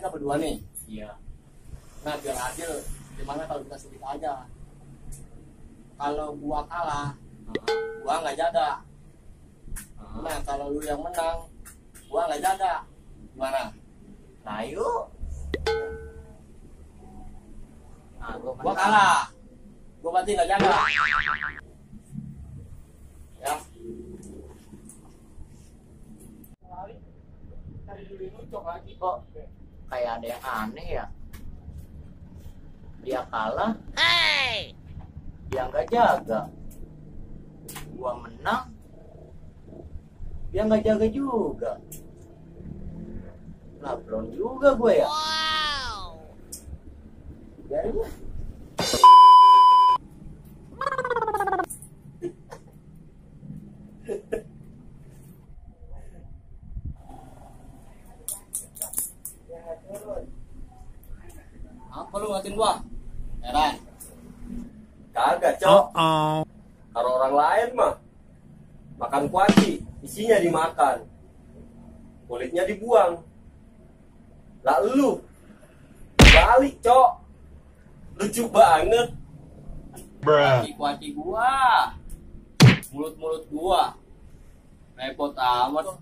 kita berdua nih. Iya. Nah biar adil, gimana kalau kita sedikit aja? Kalau gua kalah, gua nggak jaga. Nah kalau lu yang menang, gua nggak jaga. Gimana? Nah yuk. Nah, Gua kalah. Gua berarti nggak jaga. Ya. Kok kayak ada yang aneh ya? Dia kalah, dia nggak jaga. Gua menang, dia nggak jaga juga. Labron juga gue ya. Biarin lah. Apa lu ngatin gua? Heran. Kagak, Cok. Kalau orang lain mah makan kuaci, isinya dimakan, kulitnya dibuang. Lah lu balik, Cok. Lucu banget. Kuaci gua. Mulut-mulut gua. Repot amat.